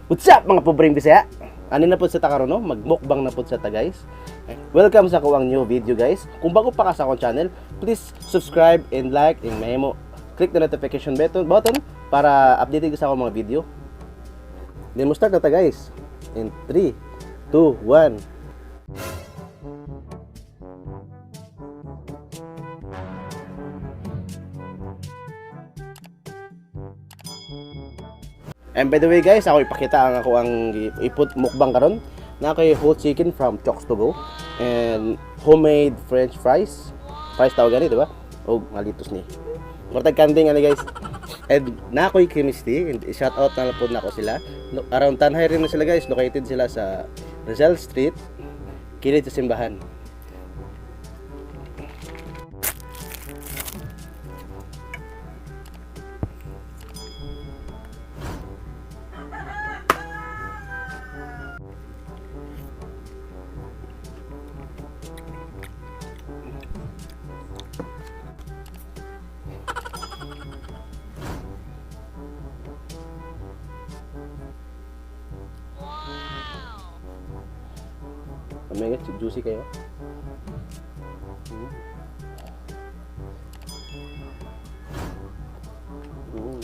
What's up, mga pobreng Bisaya? Ani na po sa ta karon, no? Magmukbang na po sa ta, guys. Welcome sa kuwang new video, guys. Kung bago pa ka sa akong channel, please subscribe and like and mahimo click the notification button para updated ka sa akong mga video. Then mo start na ta, guys. In 3, 2, 1. And by the way, guys, ako ipakita ang ako ang iput mukbang karon na kay whole chicken from Chokes to Go and homemade french fries. Fries tawag gani, di ba? Og malitos ni. Murtag kanding ani, guys. And na ako'y chemistry and shout out na lang po nako sila. No, around Tanhay rin na sila, guys, located sila sa Rizal Street, kilid sa simbahan. Mega juicy kayo. Mm. Mm.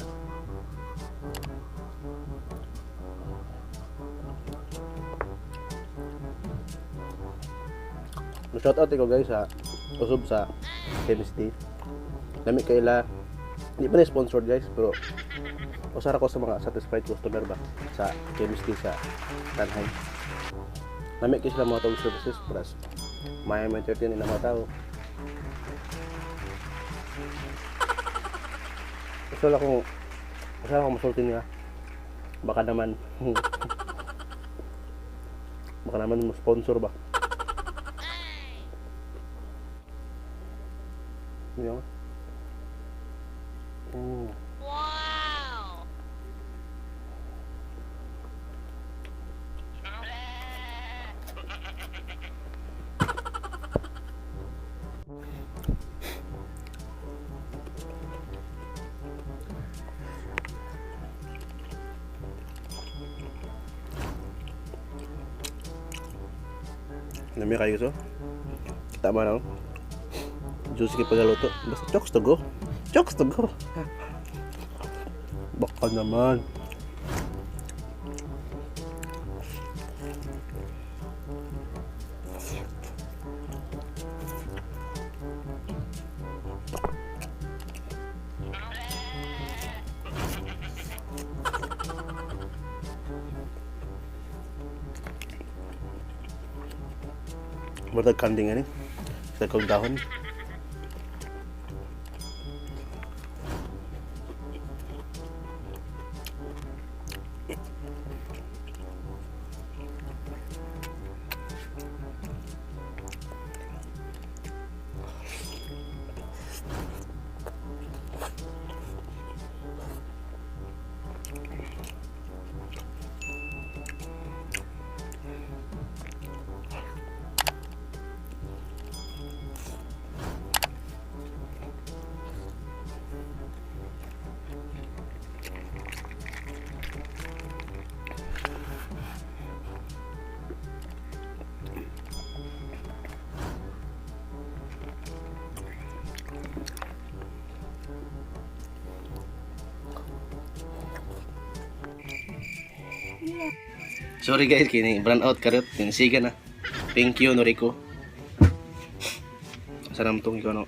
Shout out ko, guys, sa usab sa chemistry. Lami kaila. Hindi pa na sponsored, guys, pero usara ko sa mga satisfied customer ba sa chemistry sa Tanhay. Lami kayo sila mga tawag services plus may entertain nila mga tao. Gusto lang akong masulti niya. Baka naman baka naman mo sponsor ba. Yun. Wow! Lami kayo so. Tama na. Juicy kay pagaluto. Basta Chokes to Go. Chokes to Go. Baka naman. Murag kanding ani. Sa kong dahon. Sorry, guys, kini brand out karot kinisiga na. Thank you, Noriko. Sarap tong ikaw no.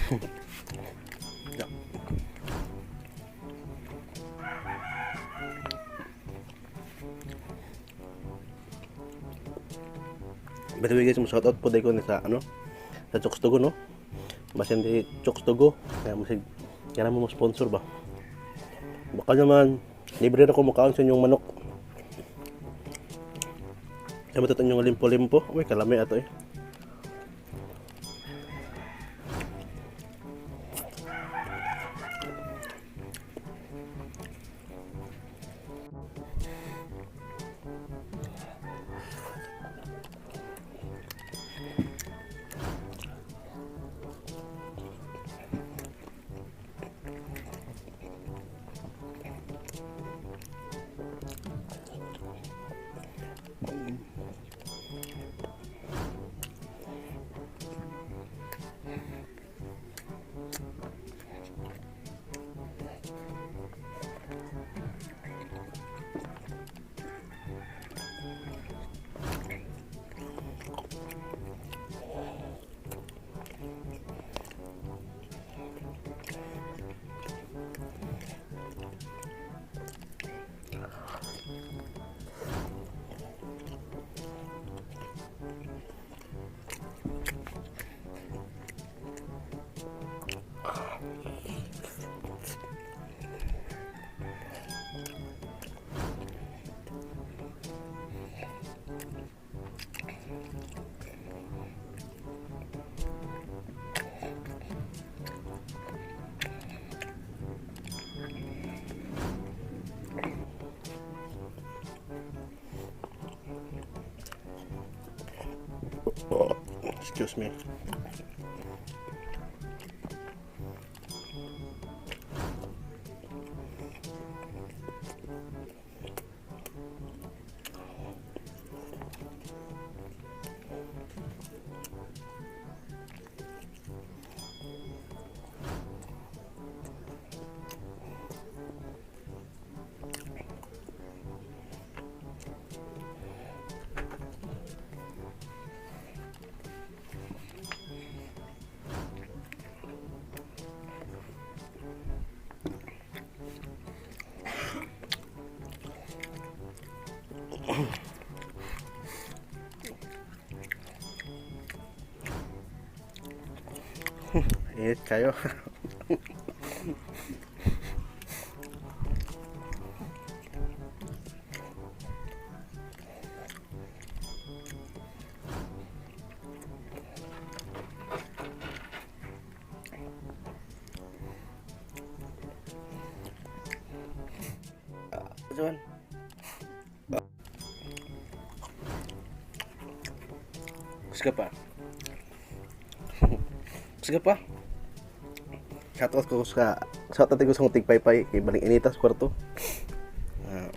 Yeah. By the way guys, shoutout po dahil ko sa ano, sa Chooks to Go, no? Basin di Chooks to Go, kaya masig, kaya mo sponsor ba? Baka naman, libre na ko mukaon sa inyong manok. Kaya matutan yung limpo-limpo. Uy, kalami ato eh. Oh, excuse me. Init kayo. Juan. Gusto ka pa? Gusto ka pa? Shoutout ko sa tigpaypay kay baling initas kwarto. Ah.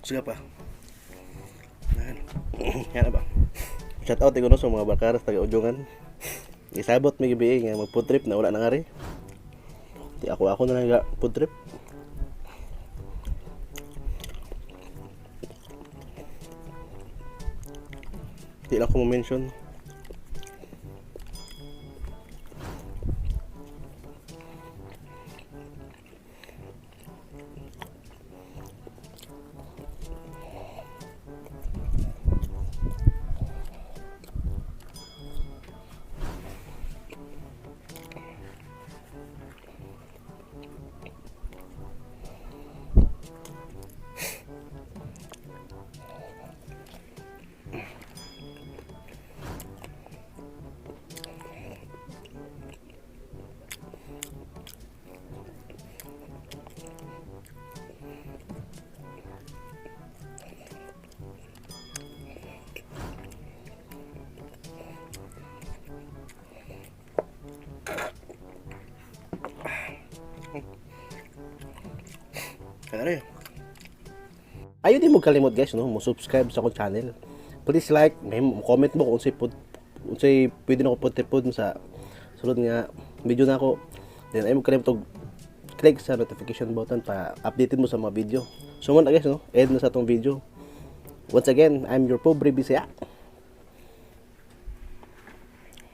Gusto ka pa? Yan. Yan na ba? Shout out ko no sa mga barkaras taga Ujungan. Isabot may gabi nga mag food trip na wala na nga rin. Di ako ako na lang ga food trip. Di lang ko mo-mention. Kaya rin. Ayaw din mo kalimot, guys, no, mo subscribe sa akong channel. Please like, may comment mo kung unsay pud unsay pwede na ko pud sa sulod nga video na ako. Then ayaw mo kalimot og click sa notification button para updated mo sa mga video. So mao na, guys, no, end na sa atong video. Once again, I'm your pobre Bisaya.